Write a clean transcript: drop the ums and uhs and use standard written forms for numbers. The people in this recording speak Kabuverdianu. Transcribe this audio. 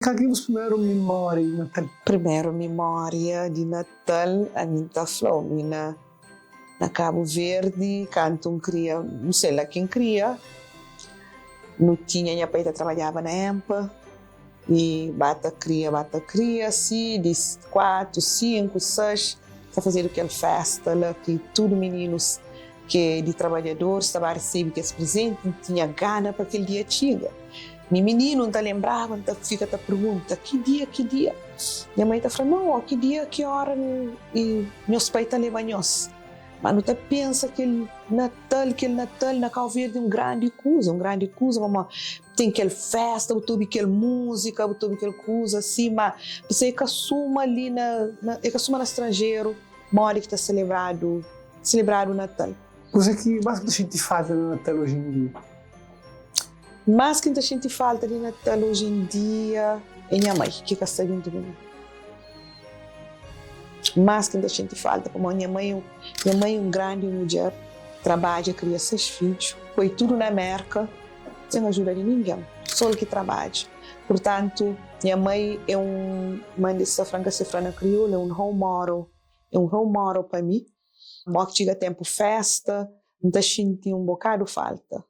Kal ki é bus primeru mimória di Natal? Primeru mimória di Natal, ami N ta fla-u, mi na na Kabu Verdi, kantu N kria, N sei la ki N kria, nu tinha, nha pai ta trabadjaba na EMPA, i ba ta kria, ba ta kria, si di 4, 5, 6, ta fazedu kel festa la ki tudu mininus ki é di trabadjadoris ta ba resebe kes prizenti, N tinha gana pa kel dia txiga. Mi mininu, N ta lenbraba, N ta fika ta pergunta, Ki dia, ki dia? Nha mai ta fla, Nau, ó, ki dia, ki óra nhos pai ta leba nhos? Má nu ta pensa kel Natal, kel Natal na Kau Verdi é un grandi kuza, un grandi kuza pamodi ten kel fésta, bu ta obi kel múzika, bu ta obi kel kuza asi, má é ka suma li na, é ka suma na stranjeru modi ki ta selebradu, selebradu Natal. Kuzê ki más bu ta xinti falta na Natal oji en dia? Más ki N ta xinti falta di Natal oji en dia é nha mai ki ka sta djuntu ku mi. Más ki N ta xinti falta pamodi nha mai nha mai é un grandi mudjer, trabadja, kria ses fidju, poi tudu na Mérka sen ajuda di ningen, so el ki trabadja. Purtantu, nha mai é un, mandi sta fla, N ka se fla na kriolu, é un role model, é un role model pa mi. Mó ki txiga ténpu fésta, N ta xinti un bokadu falta.